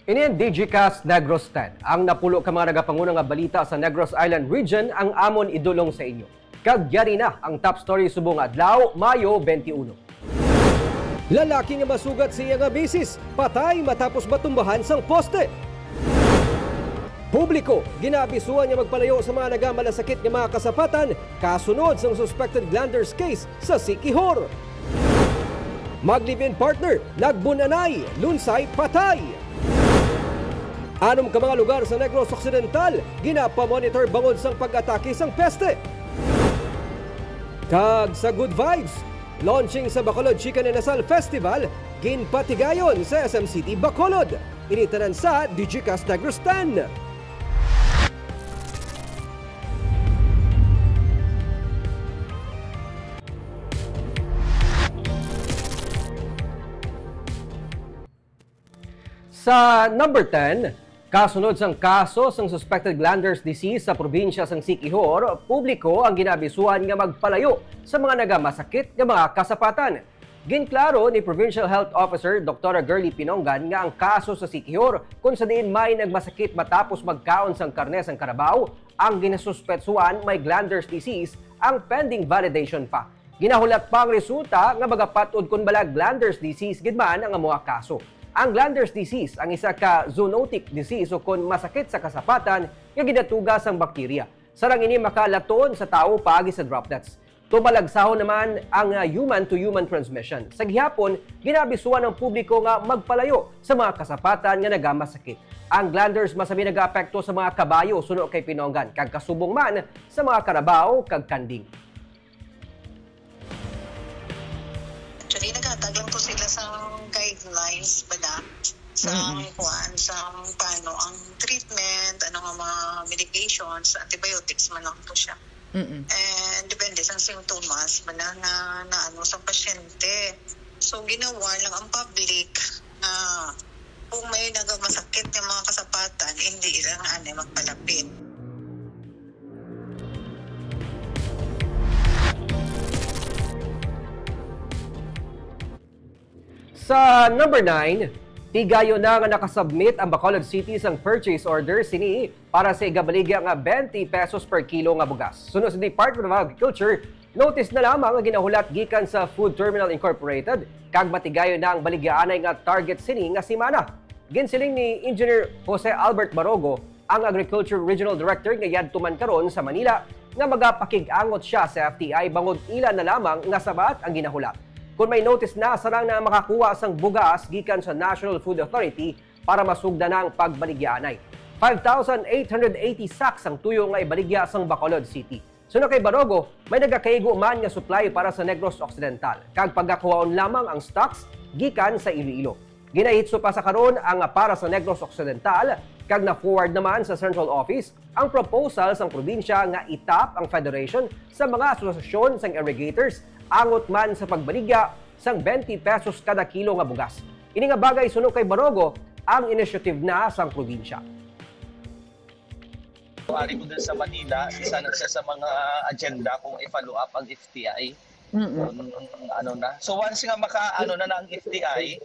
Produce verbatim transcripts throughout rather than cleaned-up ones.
Ini ang Digicast Negros ten. Ang napulo ka mga nagapanguna nga balita sa Negros Island Region ang amon idulong sa inyo. Kag yari na ang top story subong nga adlaw, Mayo twenty-one. Lalaki nga masugat sa iya nga misis, patay matapos matumbahan sang poste. Publiko, ginaabisuhan nga magpalayo sa mga nagamalasakit nga mga kasapatan kasunod sang suspected glanders case sa Siquijor. Mag-live-in partner, nagbun-anay, lunsay patay. Anom ka mga lugar sa Negros Occidental ginapamonitor bangod sang pag-atake sang peste. Kag sa Good Vibes, launching sa Bacolod Chicken and Asal Festival, ginpatigayon sa S M City Bacolod. Ini tanan sa Digicast Negros ten. Sa number ten, kasunod sang kaso sang suspected glanders disease sa probinsya sang Siquijor, publiko ang ginaabisuhan nga magpalayo sa mga nagamasakit nga mga kasapatan. Ginklaro ni Provincial Health Officer Doktora Girlie Pinongan nga ang kaso sa Siquijor, kung sa diin may nagmasakit matapos magkaon sang karne sang karabaw, ang ginasuspetsuhan may glanders disease, ang pending validation pa. Ginahulat pa ang resulta nga magapat-od kon bala glanders disease gid man ang amuha kaso. Ang glanders disease ang isa ka zoonotic disease ukon masakit sa kasapatan nga ginatuga sang bakterya. Sarang ini makalaton sa tawo paagi sa droplets. Tumalagsahon naman ang, ah, human-to-human transmission. Sa gihapon, ginaabisuhan ang publiko nga magpalayo sa mga kasapatan nga nagamasakit. Ang glanders masami nagaapekto sa mga kabayo, suno kay Pinongan, kag kasubong man sa mga karabaw kag kanding. Actually, naghatag lang po sila sa guidelines ba na? Sa Mm-mm. kuwan, sa paano ang treatment, ano nga mga medications, antibiotics man lang po siya. Mm-mm. And depende sa sintomas ba na, na, na ano sa pasyente. So, ginawa lang ang public na kung may nagamasakit nga mga kasapatan, hindi lang ano magpalapit. Sa number nine, tigayon na nga nakasubmit ang Bacolod City sang purchase order sini para sa igabaligya nga twenty pesos per kilo nga bugas. Suno sa Department of Agriculture, notice na lamang ang ginahulat gikan sa Food Terminal Incorporated, kag matigayon na ang baligyaanay nga target sini nga semana. Ginsiling ni Engineer Jose Albert Barogo, ang Agriculture Regional Director nga yadto man karon sa Manila, nga magapakig-angot sia sa F T I bangod ila na lamang nga sabat ang ginahulat. Kon may notice na, sarang na makakuha sang bugas gikan sa National Food Authority para masugda na ang pagbaligyaanay. Five thousand eight hundred eighty sacks ang tuyo nga ibaligya sang Bacolod City. Suno kay Barogo, may nagakaigo man nga supply para sa Negros Occidental, kag pagakuhaon lamang ang stocks gikan sa Iloilo. Ginahitso pa sa karon ang para sa Negros Occidental, kag na-forward naman sa Central Office ang proposal sang probinsya nga itap ang federation sa mga asosasyon sang irrigators angot man sa pagbaligya sang twenty pesos kada kilo nga bugas. Ini nga bagay, suno kay Barogo, ang initiative na sang probinsya. Ari ko dun sa Manila, isa na siya sa mga agenda kung i-follow up ang F T I. Mm-mm. Kung ano na. So once nga maka, ano na na ang F T I,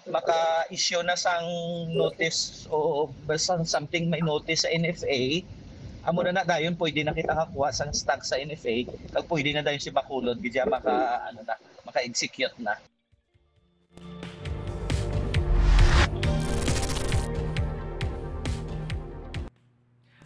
maka-issue na sang notice o basta something may notice sa N F A, amo na na dayon pwede na kita kakuha sang stock sa N F A, kag pwede na dayon si Bacolod gid siya maka, ano na, maka-execute na.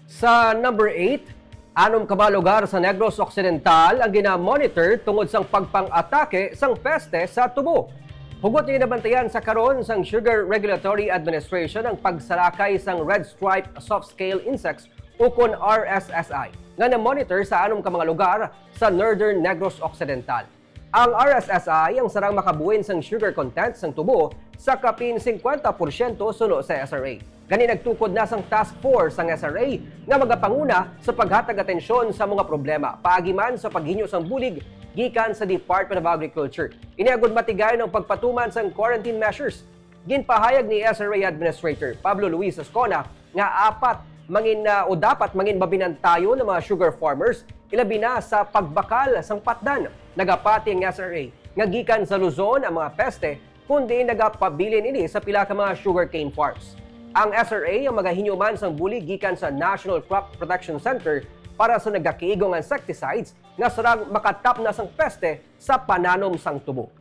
Sa number eight, anom ka mga lugar sa Negros Occidental ang gina-monitor tungod sang pagpang-atake sang peste sa tubo. Hugot nga ginabantayan sa karon sang Sugar Regulatory Administration ang pagsalakay sang red stripe soft scale insects ukon R S S I nga na-monitor sa anom ka mga lugar sa Northern Negros Occidental. Ang R S S I ang sarang makabuhin sang sugar content sang tubo sa kapin singkwenta porsyento suno sa S R A. Gani nagtukod na sang task force sang S R A nga magapanguna sa paghatag atensyon sa mga problema paagi man sa paghinyo sang bulig gikan sa Department of Agriculture. Ini agud matigayon ang pagpatuman sang quarantine measures. Ginpahayag ni S R A Administrator Pablo Luis Ascona nga apat mangin, ah, o dapat mangin mabinantayon ang mga sugar farmers, ilabi na sa pagbakal sang patdan. Nagapati ang S R A nga gikan sa Luzon ang mga peste, kundi nagapabilin ini sa pila ka mga sugarcane farms. Ang S R A ang magahinyo man sang bulig gikan sa National Crop Protection Center para sa nagakiigo nga insecticides nga sarang makatapna sang peste sa pananom sang tubo.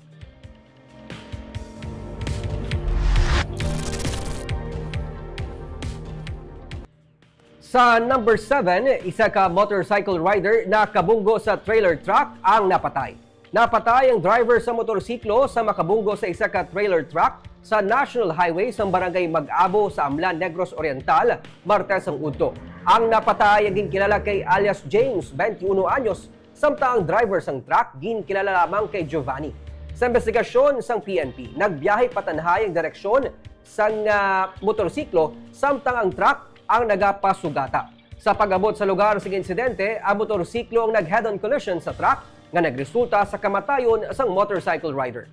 Sa number seven, isa ka motorcycle rider nakabunggo sa trailer truck ang napatay. Napatay ang driver sa motorsiklo sa makabunggo sa isa ka trailer truck sa National Highway sa barangay Mag-abo sa Amlan, Negros Oriental, Martes ang udto. Ang napatay ang ginkilala kay alias James, twenty-one anyos, samtang ang driver sang truck ginkilala lamang kay Giovanni. Sa investigasyon sang P N P, nagbiyahe patanhay ang direksyon sang, ah, motorsiklo, samtang ang truck ang nagapasugata. Sa pag-abot sa lugar sang insidente, ang motorsiklo ang nag-head-on collision sa truck nga nagresulta sa kamatayon sang motorcycle rider.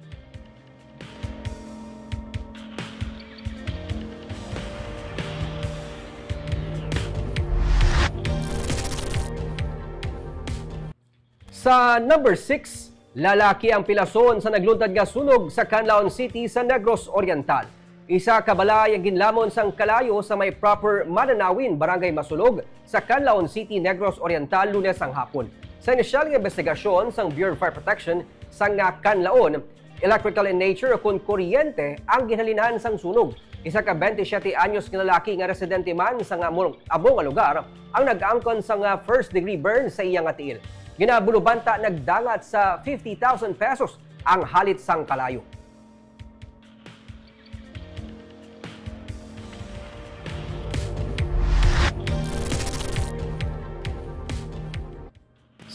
Sa number six, lalaki ang pilason sa nagluntad nga sunog sa Canlaon City sa Negros Oriental. Isa ka balay ang ginlamon sang kalayo sa may Proper Mananawin, Barangay Masulog, sa Canlaon City, Negros Oriental, Lunes ang hapon. Sa inisyal nga investigasyon sang Bureau of Fire Protection sa nga Canlaon, electrical in nature o kon kuryente ang ginhalinan sang sunog. Isa ka twenty-siyete anyos nga lalaki nga residente man sa nga mo-, amo nga lugar ang nag-angkon sa nga first degree burn sa iya nga tiil. Ginabulubanta nagdangat sa fifty thousand pesos ang halit sang kalayo.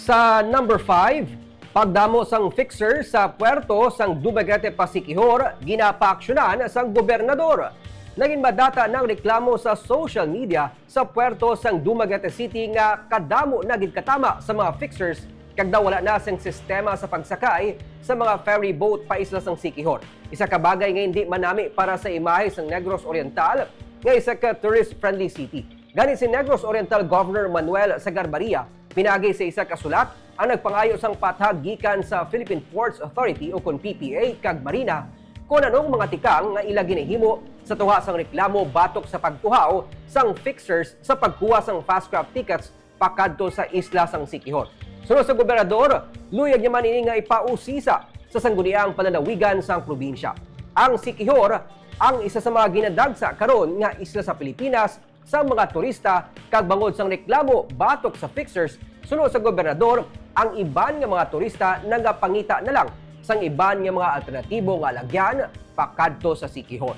Sa number five, pagdamo sang fixer sa puerto sang Dumaguete pa Siquijor ginapaaksyonan sang gobernador. Nagin madata na ang reklamo sa social media sa puerto sang Dumaguete City nga kadamo na gid katama sa mga fixers kag daw wala na sing sistema sa pagsakay sa mga ferry boat pa isla sang Siquijor. Isa ka bagay nga hindi manami para sa imahe sang Negros Oriental nga isa ka tourist-friendly city. Gani si Negros Oriental Governor Manuel Sagarbaria pinaagi sa isa ka sulat ang nagpangayo sang pathag gikan sa Philippine Ports Authority o kon P P A kag Marina kon anong mga tikang nga ila ginahimo sa tunga sang reklamo batok sa pagkuhaw sang fixers sa pagkuha sang fast craft tickets pakadto sa isla sang Siquijor. Suno sa gobernador, luyag niya man ini nga ipausisa sa sangguniang panlalawigan sang probinsya. Ang Siquijor ang isa sa mga ginadagsa karon nga isla sa Pilipinas sang mga turista, kag bangod sang reklamo batok sa fixers, suno sa gobernador, ang iban nga mga turista nagapangita na lang sang iban nga mga alternatibo nga alagyan pakadto sa Siquijor.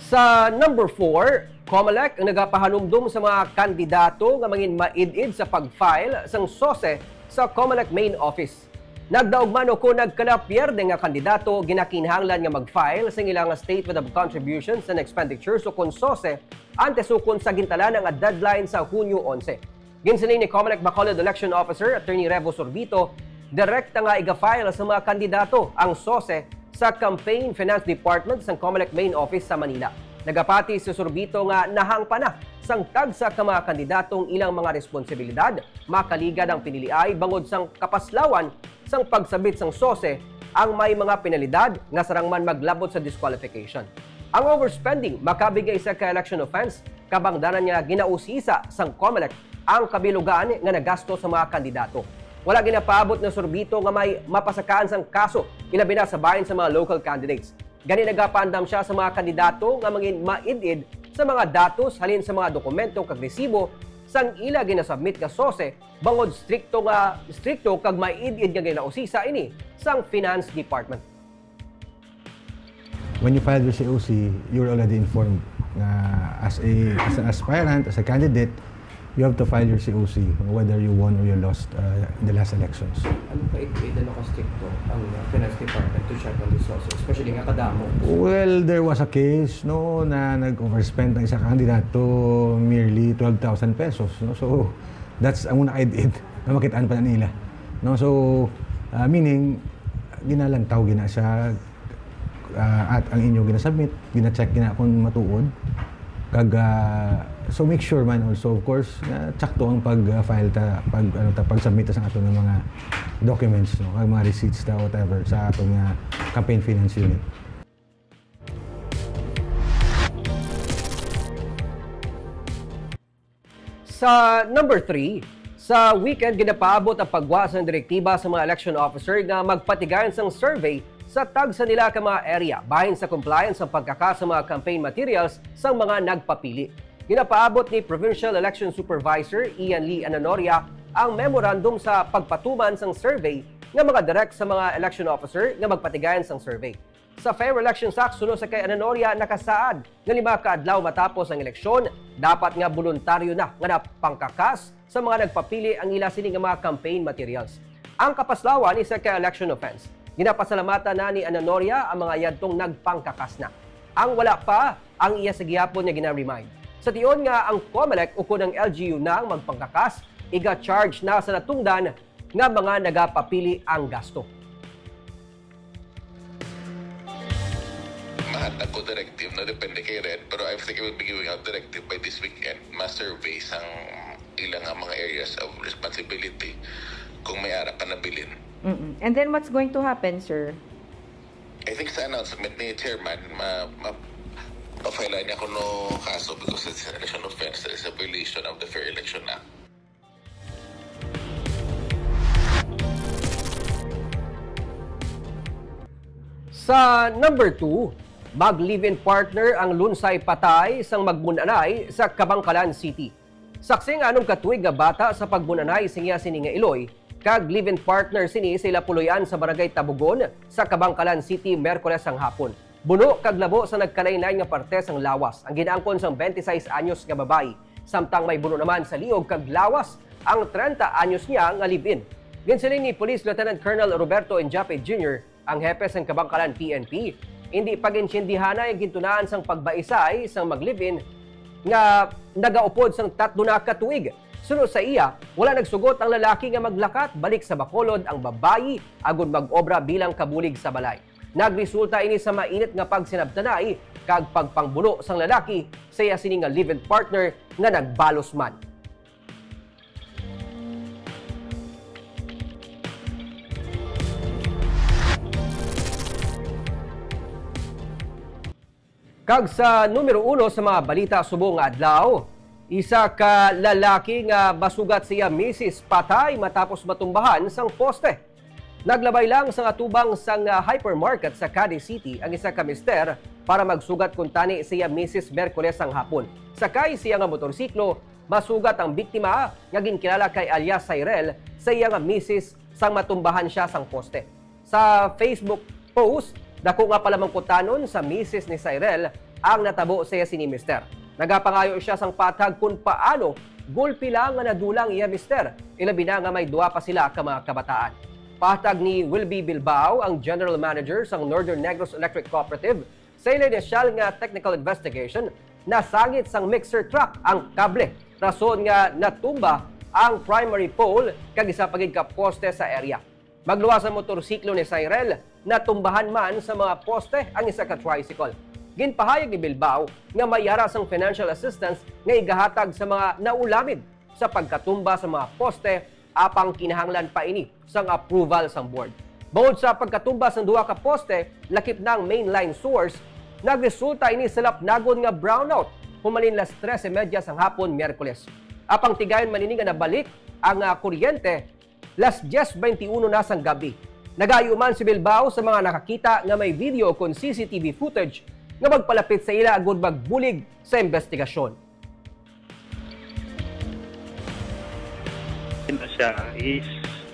Sa number four, Comelec ang nagapahanumdom sa mga kandidato nga mangin maid-id sa pag-file sang SOSE sa Comelec main office. Nagdaog man o kon nagkalapierde nga kandidato, ginakinahanglan nga mag-file sang ilang Statement of Contributions and Expenditures o kon SOSE antes ukon sa gintalaan nga deadline sa Hunyo onse. Ginsiling ni Comelec Bacolod Election Officer Attorney Revo Sorbito, direkta nga iga-file sa mga kandidato ang SOSE sa Campaign Finance Department sang Comelec Main Office sa Manila. Nagapati si Sorbito nga nahangpan na sang tagsa ka mga kandidato ang ilang mga responsibilidad, makaligad ang piniliay bangod sang kapaslawan sang pagsabit sang SOSE ang may mga penalidad nga sarang man maglabot sa disqualification. Ang overspending makabig nga isa ka election offense, kabangdanan nga ginausisa sang Comelec ang kabilugan nga nagasto sa mga kandidato. Wala ginapaabot ni Sorbito nga may mapasakaan sang kaso, ilabi na sa bahin sa mga local candidates. Gani nagapaandam sia sa mga kandidato nga mangin maid-id sa mga datos halin sa mga dokumento kag resibo sang ila ginasubmit nga SOSE, bangod strikto nga, strikto kag maid-id nga ginausisa ini sang Finance Department. When you file your C O C, you're already informed na as a, as an aspirant, as a candidate, you have to file your C O C whether you won or you lost, uh, the last elections. Ano ka ito, ano ka strikto ang Finance Department to check on the sources, especially nga kadamo? Well, there was a case, no, na nag-overspend ang isa ka kandidato merely twelve thousand pesos, no? So, that's ang una kaid-id na makitaan pa na nila, no? So, uh, meaning, ginalantaw gina siya, ah, at ang inyo ginasubmit, gina-check gina kung matuod, kag, ah, So make sure man also, of course, nga tsakto ang pag-file ta, pag, ano ta, pag-submit ta sa ato ng mga documents, no, kag mga receipts ta, whatever, sa ato nga campaign finance unit. Sa number three, sa weekend ginapaabot ang pagwa sang direktiba sa mga election officer nga magpatigayon sang survey sa tagsa nila ka mga area bahin sa compliance sang pagkaka sa mga campaign materials sang mga nagpapili. Ginapaabot ni Provincial Election Supervisor Ian Lee Ananoria ang memorandum sa pagpatuman sang survey nga mga direct sa mga election officer nga magpatigayon sang survey. Sa Fair Elections Act, suno sa kay Ananoria, nakasaad nga lima ka adlaw matapos ang eleksyon, dapat nga boluntaryo na nga napangkakas sa mga nagpapili ang ila sini nga mga campaign materials. Ang kapaslawan isa ka election offense. Ginapasalamatan na ni Ananoria ang mga yadtong nagpangkakas na. Ang wala pa, ang iya sa gihapon nga gina-remind. Sa tion nga ang COMELEC ukon ang L G U na ang magpangkakas, iga-charge na sa natungdan nga mga nagapapili ang gasto. Mahatag ko directive, no, depende kay Red, pero I think I will be giving out directive by this weekend. Ma-survey sang ilang nga mga areas of responsibility kung may ara pa nabilin. Mm-mm. And then what's going to happen, sir? I think sa announcement ni Chairman, ma, ma, ma-file niya kuno kaso because it's an election offense, it's a violation of the Fair Election Act. Sa number two, mag-live-in partner ang lunsay patay sang magmun-anay sa Kabankalan City. Saksi ang anom ka tuig nga bata sa pagmun-anay sa iya sini nga iloy kag live-in partner sini sa ila puloy-an sa Barangay Tabugon sa Kabankalan City, Miyerkules sang hapon. Buno kag labo sa nagkalain-lain nga parte sang lawas ang ginaangkon sang twenty-six anyos nga babayi, samtang may buno naman sa liog kag lawas ang treinta anyos niya nga live-in. Ginsiling ni Police Lieutenant Colonel Roberto Enjape Junior, ang hepe sang Kabankalan P N P, indi pa ginsindihanay ang gintunaan sang pagbaisay sang mag-live-in nga nagaupod sang tatlo na ka tuig. Suno sa iya, wala nagsugot ang lalaki nga maglakat balik sa Bacolod ang babayi agud mag-obra bilang kabulig sa balay. Nagresulta ini sa mainit nga pagsinabtanay kag pagpangbuno sang lalaki sa iya sini nga live-in partner nga nagbalos man. Kag sa numero uno sa mga balita subong nga adlaw, isa ka lalaki nga masugat sa iya misis patay matapos matumbahan sang poste. Naglabay lang sang atubang sang, ah, hypermarket sa Cadiz City ang isa ka mister para magsugat kuntani sa iya misis Miyerkules sang hapon. Sakay sa iya nga motorsiklo, masugat ang biktima nga ginkilala kay alias Cyrel sa iya nga misis sang matumbahan siya sang poste. Sa Facebook post, dako nga palamangkutanon sa misis ni Cyrel ang natabo sa iya sini mister. Nagapangayo siya sang pathag kon paano gulpi lang nga nadulang iya mister, ilabi na nga may duha pa sila ka mga kabataan. Pahatag ni Wilby Bilbao, ang general manager sang Northern Negros Electric Cooperative, sa ila inisyal nga technical investigation, nasangit sang mixer truck ang kable, rason nga natumba ang primary pole kag isa pa gid ka poste sa area. Magluwas ang motorsiklo ni Cyrel, natumbahan man sa mga poste ang isa ka tricycle. Ginpahayag ni Bilbao nga may ara sang financial assistance nga igahatag sa mga naulamid sa pagkatumba sa mga poste, apang kinahanglan pa ini sang approval sang board. Bangod sa pagkatumba sang duha ka poste, lakip na ang main line source, nagresulta ini sa lapnagon nga brownout humalin las tres y media sang hapon, Miyerkules. Apang tigayon man ini nga nabalik ang, ah, kuryente las dies veintiuno na sang gabi. Nagayo man si Bilbao sa mga nakakita nga may video kon C C T V footage nga magpalapit sa ila agud magbulig sa investigasyon. Ina siya is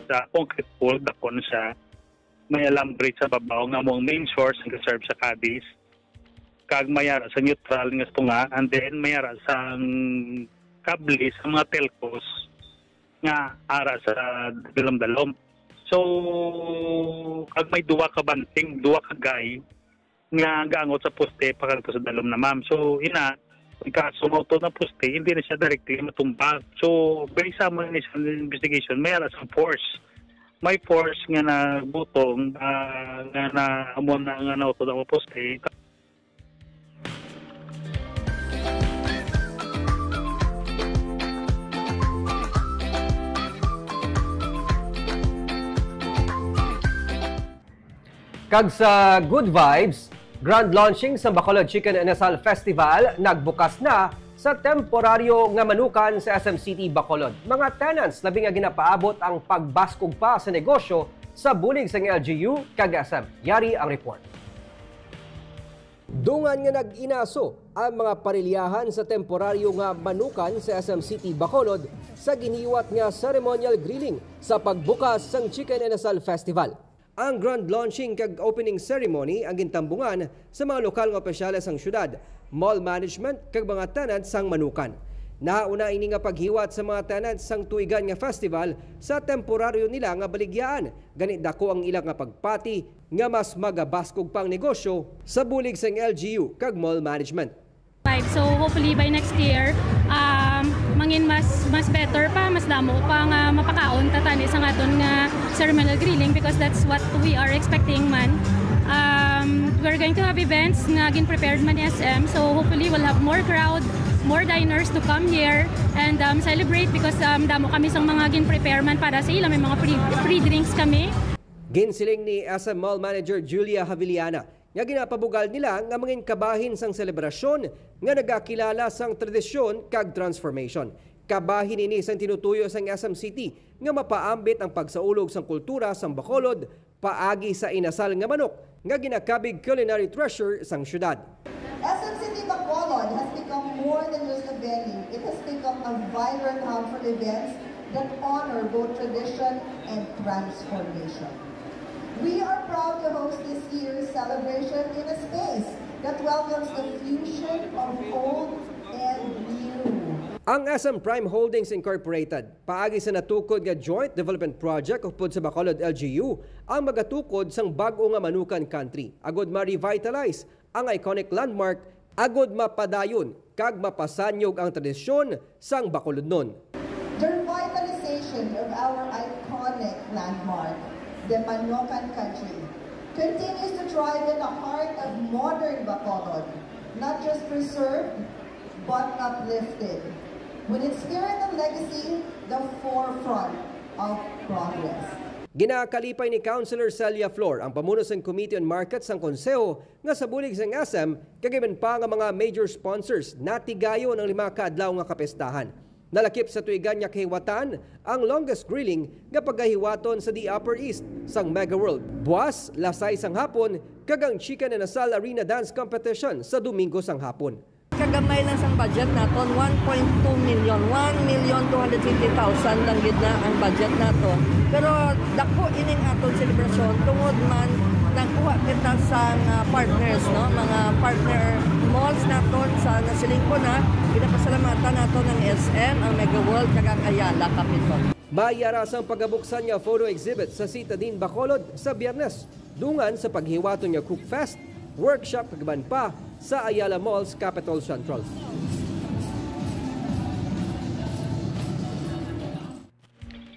sa concrete pole, dakon siya. May alambre sa babaw nga mo ang main source nga serve sa Cadiz. Kag may ara sa neutral nga tunga, and then may ara sa kable sa mga telcos nga ara sa dalom-dalom. So, kag may duwa ka banting, duwa ka guy nga gaangot sa poste pakadto sa dalom na, ma'am. So, ina, pagka sumautod na poste, hindi na siya directly matumba. So, based sa mga initial investigation, may ara sa force. May force nga nagbutong, ah, nga na amo na nga nautod ang poste. Kag sa good vibes, grand launching sa Bacolod Chicken Inasal Festival nagbukas na sa temporaryo nga manukan sa S M City Bacolod. Mga tenants labi nga ginapaabot ang pagbaskog pa sa negosyo sa bulig sang L G U kag S M. Yari ang report. Dungan nga nag-inaso ang mga parilyahan sa temporaryo nga manukan sa S M City Bacolod sa giniwat nga ceremonial grilling sa pagbukas sang Chicken Inasal Festival. Ang grand launching kag opening ceremony ang gintambungan sa mga lokal nga opisyales sang syudad, mall management, kag mga tenants sang manukan. Nahauna ini nga paghiwat sa mga tenants sang tuigan nga festival sa temporaryo nila nga baligyaan, gani dako ang ila nga pagpati nga mas magabaskog pa ang negosyo sa bulig sang L G U kag mall management. Five. So hopefully by next year, um, mangin mas mas better pa, mas damo pa nga mapakaon ta tani sa aton nga ceremonial grilling, because that's what we are expecting man. Um, we're going to have events nga gin-prepared man ni S M, so hopefully we'll have more crowd, more diners to come here and, um, celebrate, because, um, damo kami sang mga gin-prepare man para sa ila. May mga free, free drinks kami. Ginsiling ni S M Mall Manager Julia Haviliana nga ginapabugal nila nga mangin kabahin sang selebrasyon nga nagakilala sang tradisyon kag transformation. Kabahin ini sang tinutuyo sang S M City nga mapaambit ang pagsaulog sang kultura sang Bacolod paagi sa inasal nga manok nga ginakabig culinary treasure sang syudad. S M City Bacolod has become more than just a venue. It has become a vibrant hub for events that honor both tradition and transformation. We are proud to host this year's celebration in a space that welcomes the fusion of old and new. Ang S M Prime Holdings Incorporated, paagi sa natukod nga Joint Development Project upod sa Bacolod L G U, ang magatukod sang bag-o nga Manukan Country agud ma-revitalize ang iconic landmark agud mapadayon kag mapasanyog ang tradisyon sang Bacolodnon. The revitalization of our iconic landmark, the Manukan Country, continues to thrive in the heart of modern Bacolod, not just preserved, but uplifted, with its spirit and legacy the forefront of progress. Ginakalipay ni Councilor Celia Flor, ang pamuno sang Committee on Markets sang Konseho, nga sa bulig sang S M, kag iban pa nga mga major sponsors, natigayon ang lima ka adlaw nga kapistahan. Nalakip sa tuigan nga kahiwatan ang longest grilling nga pagahiwaton sa The Upper East sang Mega World. Buas, lasay sang hapon, kag ang Chicken Inasal Arena Dance Competition sa Domingo sang hapon. Kagamay lang sang budget naton, one point two million, one million two hundred fifty thousand lang gid na ang budget nato. Pero dako ining aton selebrasyon tungod man nagkuha kita sang, ah, partners, no? Mga partner malls naton sa nasiling ko na, ginapasalamatan naton ang S M, ang Mega World, kag ang Ayala Capitol. May ara sang pagabuksan nga photo exhibit sa Citadine Bacolod sa Biyernes, dungan sa paghiwaton nga Cook Fest, workshop, kag iban pa sa Ayala Malls, Capitol Central.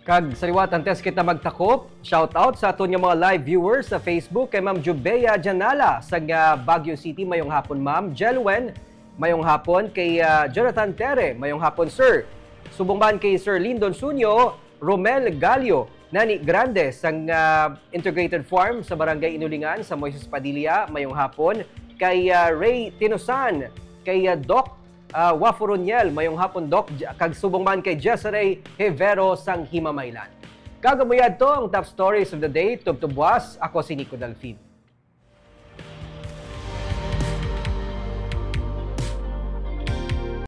Kag sa liwat, antes kita magtakop, shout out sa aton nga mga live viewers sa Facebook, kay Ma'am Jubea Janala sa, ah, Baguio City. Mayong hapon, Ma'am. Jelwen, mayong hapon. Kay, ah, Jonathan Tere, mayong hapon, sir. Subong man kay Sir Lindon Sunyo, Romel Galio, Nani Grande sang, ah, Integrated Farm sa Barangay Inulingan sa Moises Padilla, mayong hapon. Kay, ah, Ray Tinosan, kay, ah, Doc, ah, Wafo Roniel, mayong hapon, Doc, J-, kag subong man kay Jessaray Hevero sang Himamaylan. Kag amo yadto ang top stories of the day. Tubtob buas, ako si Nico Delfin.